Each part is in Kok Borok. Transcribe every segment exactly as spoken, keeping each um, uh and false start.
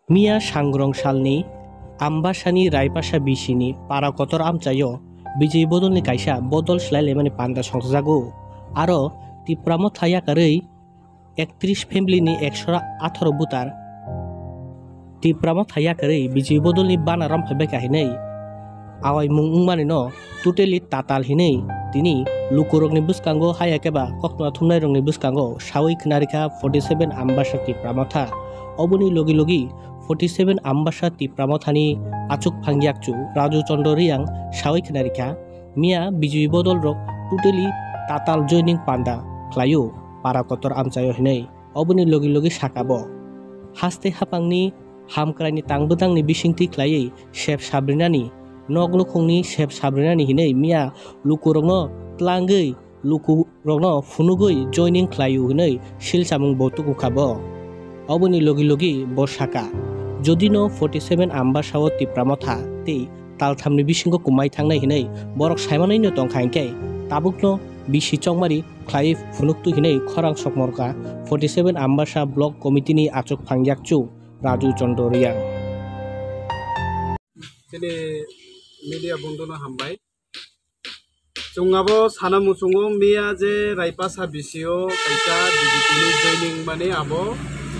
Miya sangrong salni Ambasani Raipasa bisini para kotor amchaio B J P bodolni kaisa bodol swlailaimani panda songchajago. Aro Tipra Motha yakarwi ektris family ni ekshora atharo butar Tipra Motha yakarwi B J P bodolni bana romphaibaikha hinwi awaimung wngmani no totally tatal hinwi tini lukurokni bwskango haya keba koktwma thumnairokni bwskango sawi khwnarikha forty seven Ambasa Tipra Motha. Oboni logi logi forty seven Ambasa Tipra Mothani achuk phangyakchu Raju Chandra Reang sawi khwnarikha, miya B J P bodolrok totally tatal joining panda khlaio para kotor amchaio hinwi. Oboni logi logi sakabo haste hapangni hamkraini tangbwtangni bisingtwi khlaiwi sep sabrinani, nok nukhungni sep sabrinani hinwi miya lukurokno tlangwi lukurokno phunugwi joining khlaio hinwi silchamung bo tukukhabo. Oboni logi logi bo saka, jodino forty seven Ambasao Tipra Motha tei talthamni bisingo kumai thangnai hinwi borok saimanwino tongkha hinkhe tabukno bisi chongmari khlaiwi phunuktu hinwi khorang sokmorkha forty seven Ambasa Block Committee ni achuk phangyakchu Raju Chandra Reang. Chini media bondhono hambai. Chwng abo sana muchungo miya je Raipasa bisio kaisa B J P ni joining mani abo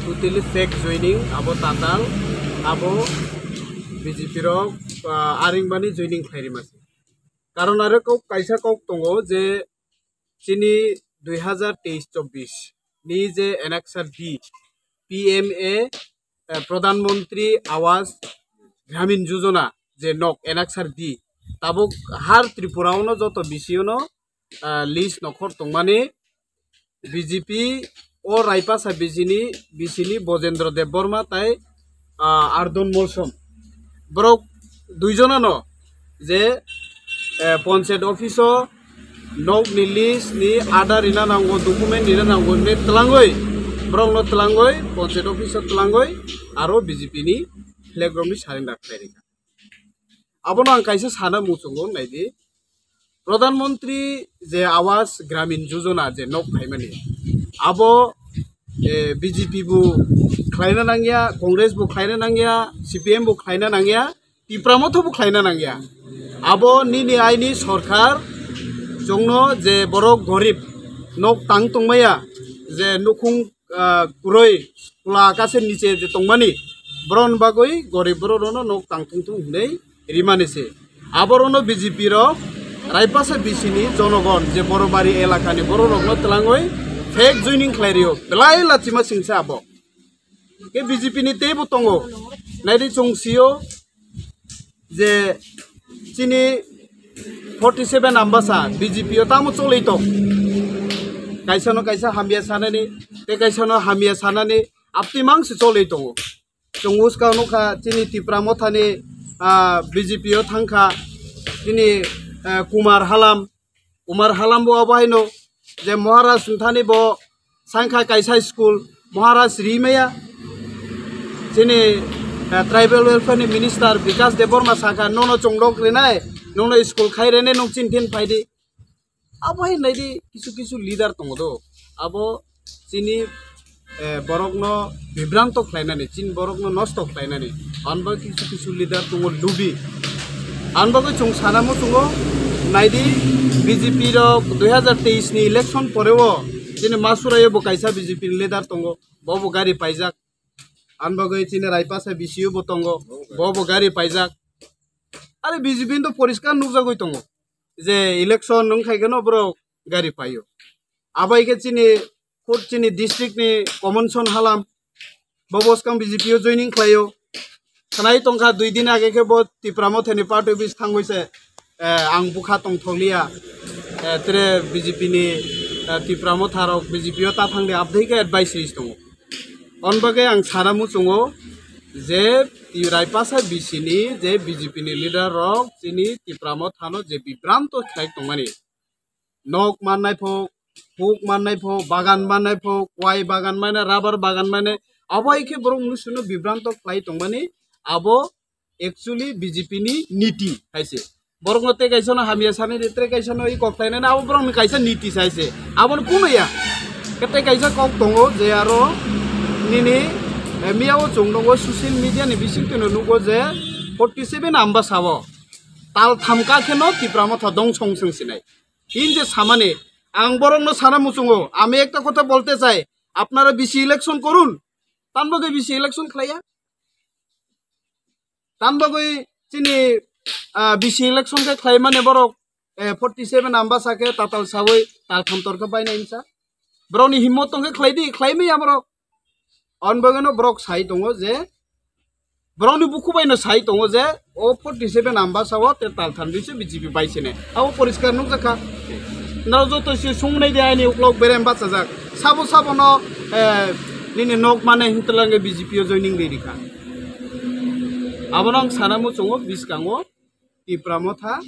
totally fake joining, abo tatal, abo B J P rok, ah, aring mani joining khlai rima se. Karon aro kok kaisa kok tongo je chini dui hazar teis chobbish ni je Annex B P M A, eh, Pradhan Mantri Awas Gramin Yojana je nok Annex B tabuk har Tripura ono joto B C O no, ah, list nokhor tongmani B J P o Raipasa bisini, bisini Bojendra Debbarma tai, ah, Ardon Molsom. Borok duijonano je, eh, Panchayat office o nok ni list ni ada rina nango, document rina nango, ne tlangoi, borokno tlangoi, Panchayat office o tlangoi, aro B J P ni flag rok ni surrender khlai rikha. Abono ang kaisa sana muchungo naidi. Pradhan Mantri je Awas Gramin Yojana je nok khaimani, abo, eh, B J P bo khlaina nangya, Congress bo khlaina nangya, C P M bo khlaina nangya, Tipra Motha bo khlaina nangya. Abo nini aini sorkar chwngno je borok gorib nok tang tongmaya, je nukhung ah, kwrwi, kula akashe niche je tongmani, borokni bagwi gorib borokno nok tang tong thung hinwi rimani se. Aborokno B J P rok Raipasa bisini jonogon je Borobari elakani bororokno twlangwi fake joining khlai rio, belai lachima singsa abo. Ke B J P ni teibo tongo, naidi chwng sio, je chini forty seven Ambasa B J P o tamo cholwi tong. Kaisa no kaisa hamya sanani, tei kaisa no hamya sanani, apti mang se cholwi tongo. Chwng uska nukha chini Tipra Mothani, ah, B J P o thangkha chini, ah, Kumar Halam, Kumar Halam bo abo haino je Maharaj wngthani bo sangkha kaisa school, Maharaj rimaya. Chini, eh, Tribal Welfare ni Minister Bikash Debbarma sakha, "Nono chwng nok rinai, nono school khai rene nwng chini thin phaidi." Abo hai naidi kisu kisu leader tongo do. Abo chini, eh, borokno bibranto khlainani, chini borokno nosto khlainani. Ani bagwi kisu kisu leader tongo lubi. Ani bagwi chwng sana muchungo, naidi B J P rok dui hazar teis ni election poreo chini Masurai o bo kaisa B J P ni leader tongo, bo bo gari paijak. Ani bagwi chini Raipasa B C O bo tongo, bo bo gari paijak. Are B J P ni to poriskar nukjagwi tongo je election wngkhai kheno borok gari paio. Abo hai khe chini, khud chini district ni Common Son Halam, bo bwskang B J P o joining khlaio. Khwnai tongkha dui din age khe bo Tipra Mothani party office thangwi se, eh, ang bwkha tongthokliya, eh, tere B J P ni, eh, Tipra Motha rok B J P o ta thangdi abdei khe advice ris tongo. On bagwi ang sana muchungo je Raipasa bisini je B J P ni leader rok chini Tipra Mothano je bibranto khlai tongmani. Nok mannai pho, puk mannai pho, bagan mannai pho, kwai bagan mannai, rubber bagan mannai, abo hai khe borok mnusuno bibranto khlai tongmani, abo actually B J P ni niti hai se. Borokno tei kaisa no hamya sanai de, tei kaisa no i kok khlainai, abo borokni kaisa niti sai se. Abono kuno ya. Khe tei kaisa kok tongo je aro nini, Miya o chwng nukgo social media ni bisingtwi no nukgo je forty seven Ambasa o tal tham ka kheno Tipra Motha dongso wng sinai. Tin je samani ang borok no sana muchungo, ami ekta kotha bolte chai, apnara bisi election korun, tan bagwi bisi election khlaiya? Tan bagwi chini, ah, bisi election khe khlai mani borok, eh, forty seven Ambasa khe tatal sawi tal tham tor khe bainai hinsa. Borokni himmot tong khe khlai di, khlai maya borok. On bagwi no borok sai tongo je, borokni bukhu bai no sai tongo je, o forty seven Ambasa o te tal tham di se B J P bai sene. Abo poriskar nukjak kha. Naro joto se sungnai de ani uklok berem bachajak. Sabo sabo no, eh, nini nok mane hintelange B J P o joining de rikha. Abono ang sana muchungo biskango Tipra Motha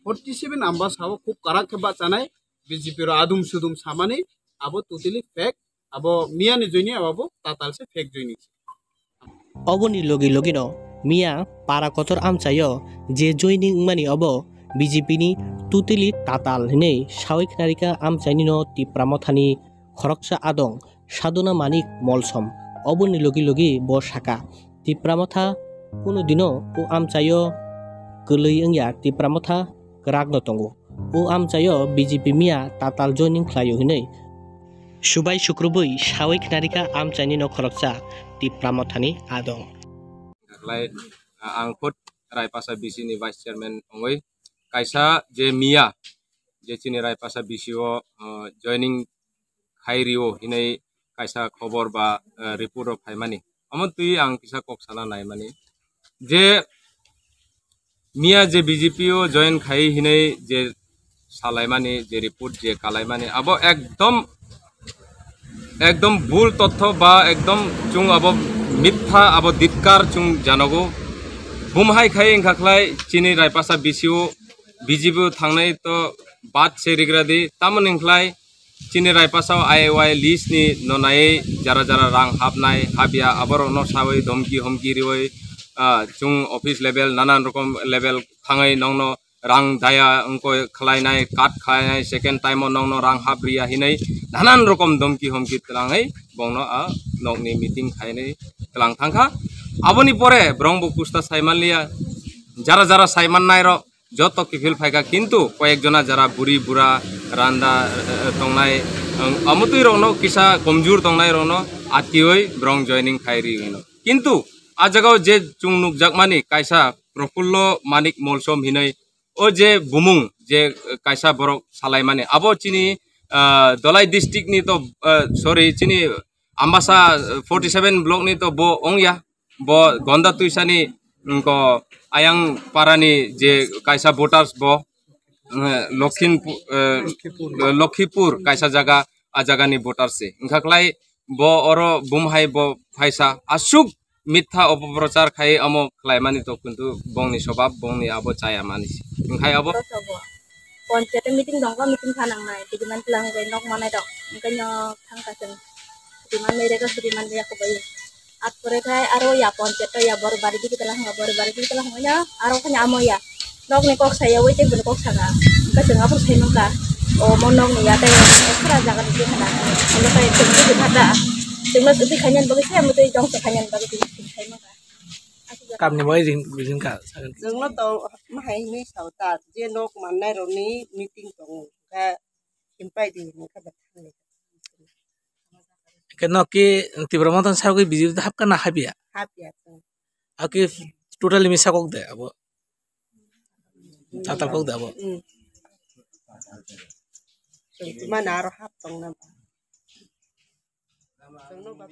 forty seven Ambasa o khub karak khe bachanai B J P ro adum sudum samani abo totally fake, abo miya ni joining abo tatal se fake joining. Oboni logi logino miya para kotor amchaio je joining wngmani obo B J P ni totally tatal hinwi sawi khnarikha amchainino Tipra Mothani khoroksa adong Sadhuna Manik Molsom. Oboni logi logi bo saka, Tipra Motha kunu dino o amchaio kwlwi wngya, Tipra Motha kwrakno tongo. O amchaio B J P miya tatal joining khlaio hinwi subai sukrubwi sawi khnarikha amchaini nok khoroksa Tipra Mothani adong. Khlai, ang khud Raipasa B C ni vice chairman wngwi kaisa je miya je chini Raipasa B C o, uh, joining khai rio hinwi kaisa khobor ba, eh, report rok phaimani. Omo twi ang kisa kok sana naimani je miya je B J P o join khai hinwi je salaimani, je report je kalaimani, abo ekdom, ekdom bul totho ba ekdom chwng abo mitha, abo ditkar chwng janogo. Bumhai khai wngkha khlai chini Raipasa B C o B J P o thangnai to bat se rigra di, tamoni wngkhlai chini Raipasa o I Y list ni nonai jara jara rang hapnai hapya aborokno sawi domki homki riwi, ah, chwng office level nanan rokom level thangwi nongno rang daya wngkoi khlainai, cut khlainai, second time o nongno rang hap riya hinwi nanan rokom domki homki twlangwi bongno a nokni meeting khainwi twlang thangkha. Aboni pore borong bo kusta saimanliya, jara jara saimannai rok joto kiphil phaikha, kintu koyek jona jara buri bura randa, eh, tongnai, ang, amotwi rokno kisa komjur tongnai rokno atkiwi borong joining khai ri hino. Kintu a jagao je chwng nukjakmani kaisa Profullo Manik Molsom hinwi o je bumung je, eh, kaisa borok salaimani abo chini, ah, Dholai district ni to, eh, sorry, chini Ambasa, eh, forty seven block ni to bo wngya. Bo Gonda Tuisani, mm, ko Ayang Parani je kaisa voters bo, eh, Lokhinpu-, eh, Lokhipur kaisa jaga, a jagani voters se. Wngkha khlai bo oro bumhai bo phaisa aswk mitha opoprochar khai amo khlaimani to, kintu bongni sobab, bongni abo chaya mani se. Wngkhai abo. Ponchayat meeting dongba meeting kha nangnai, tigi man tlang bai nok manai rok. Wngkha no thangkha chwng. Suriman mai rega, suriman rega ko bai. At pore khai aro ya ponchayat ya bor bari digi tala hanga, bor bari digi tala hanga ya, aro khai amo ya. Nok ni kok saya, wai tei bini kok saka. Wngkha chwng aphuru sai nukha. O mo nok ni ya tei extra jaga ni twi hana. Ano tei chwng twi hada. Chwng no twi khainani bagwi se, amo tei jong se khainani bagwi twi sai nukha. Kamni bai ring ring ka sagan. Chwng no to mahai ni sauta je nok mannai rok ni meeting tongo. Ka himpai di ni ka bathang. Ke nok ki Tipra Motha ni sagwi B J P hapkha na hapya? Hapya. Aki totally misa kok de abo. Tatal kok de abo. Hmm. Chwng tuma na aro hap tong na ba. Chwng no ba.